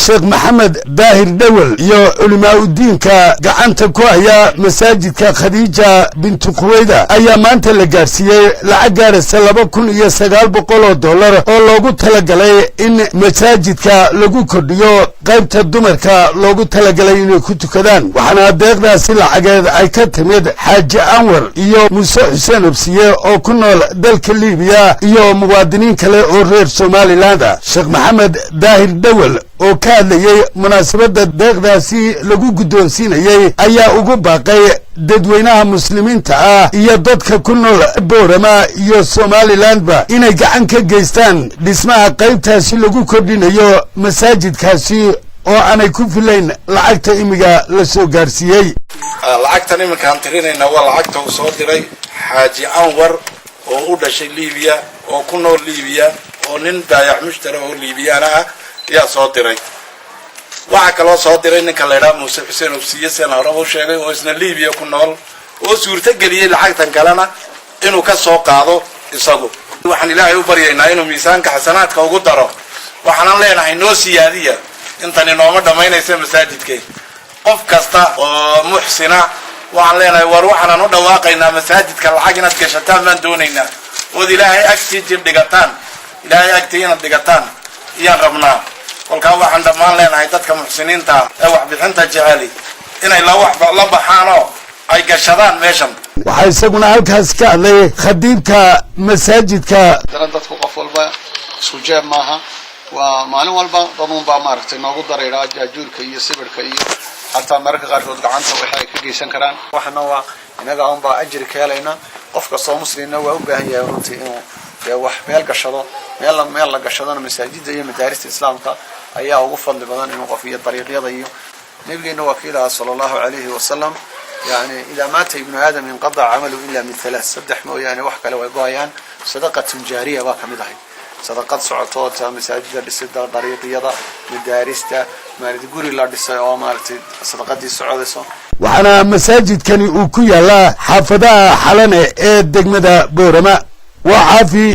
Sheekh Maxamed Daahir Dhowel iyo culimaa-udiinka gacanta ku haya masaajidka Khadiija Bintu Khuweyda ayaa maanta la gaadhsiiyey lacag gaadhaysa $2,900 oo loogu talagalay in masaajidka lagu kordhiyo qaybta dumarka loogu talagalay inay ku tukadaan. Waxaana deeqdaasi lacageed ay ka timid Xaaji Anwar iyo Muuse Xuseen Obsiye oo ku nool dalka Liibiya iyo muwaadiniin kale oo reer Somaliland ah. Sheekh Maxamed Daahir Dhowel oo ka hadlayey munaasabadda deeqdaasi lagu guddoonsiinayey ayaa ugu baaqay dadweynaha muslimiinta ah iyo dadka ku nool Boorama iyo Somalilandba inay gacan ka geystaan dhismaha qaybtaasi lagu kordhinayo masaajidkaasi oo aanay ku filayn lacagta imiga la soo gaarsiiyey. Lacagtan iminkaan tirinaynaa waa lacagta uu soo diray Xaaji Anwar oo u dhashay Liibiya oo ku nool Liibiya, oo nin baayac mushtara oo Liibiyaana ah ayaa soo diray. Waxaa kaloo soo diray ninka la idhaha Muuse Xuseen Obsiye, seen horeba u sheegay, oo isna Liibiya ku nool, oo suurto geliyey lacagtan kalena inuu ka soo qaado isagu. Waxaan Ilaahay u baryaynaa inuu miisaanka xasanaadka ugu daro. Waxaanan leenahay, noo siyaadiya, intani nooma dhammaynaysa masaajidkay. Qof kasta oo muxsina waxaan leenahay, war waxaanan u dhawaaqaynaa, masaajidka lacag inaad gashataan baan doonaynaa, ood Ilaahay agtii jir dhigataan, Ilaahay agtii inaad dhigataan iyaan rabnaa. Kolkaa waxaan dhammaan leenahay dadka muxsiniinta ee waxbixinta jeceli inay la wax la baxaan oo ay gashadaan meeshan. Waxaa isaguna halkaas ka hadlay khadiibka masaajidka. Haddana dadku qof walba isku jeeb maaha. Waa maalin walba daduun baa maaragtay noogu darayraa jaajuurka iyo sibirka iyo xataa mararka qaarkood gacanta waxa ay ka geysan karaan. Waxana waa inaga unbaa ajri ka helayna. Qof kastoo muslimna waa u baahan yahay runtii inuu dee wax meel gashado. Meel la gashadona masaajida iyo madaarista Islaamka ayaa ugu fadli badan inuu qof iyo dariiqyada. Iyo nabigeena waa kii lahaa, sala Allahu calayhi wasalam, yani "إذا مات ابن آدم انقطع عمله إلا من ثلاث", saddex mooyaane wax kale way go-ayaan. Sadaqatun jaariya baa kamid ahayd, sadaqad socotoota, masaajida dhisida, dariiqyada, madaarista, maarata guri la dhisay oo maaragtay sadaqadii socodayso. Waxaana masaajidkani uu ku yaalaa xaafadaha Xalane ee degmada Boorama. Waa Caafi.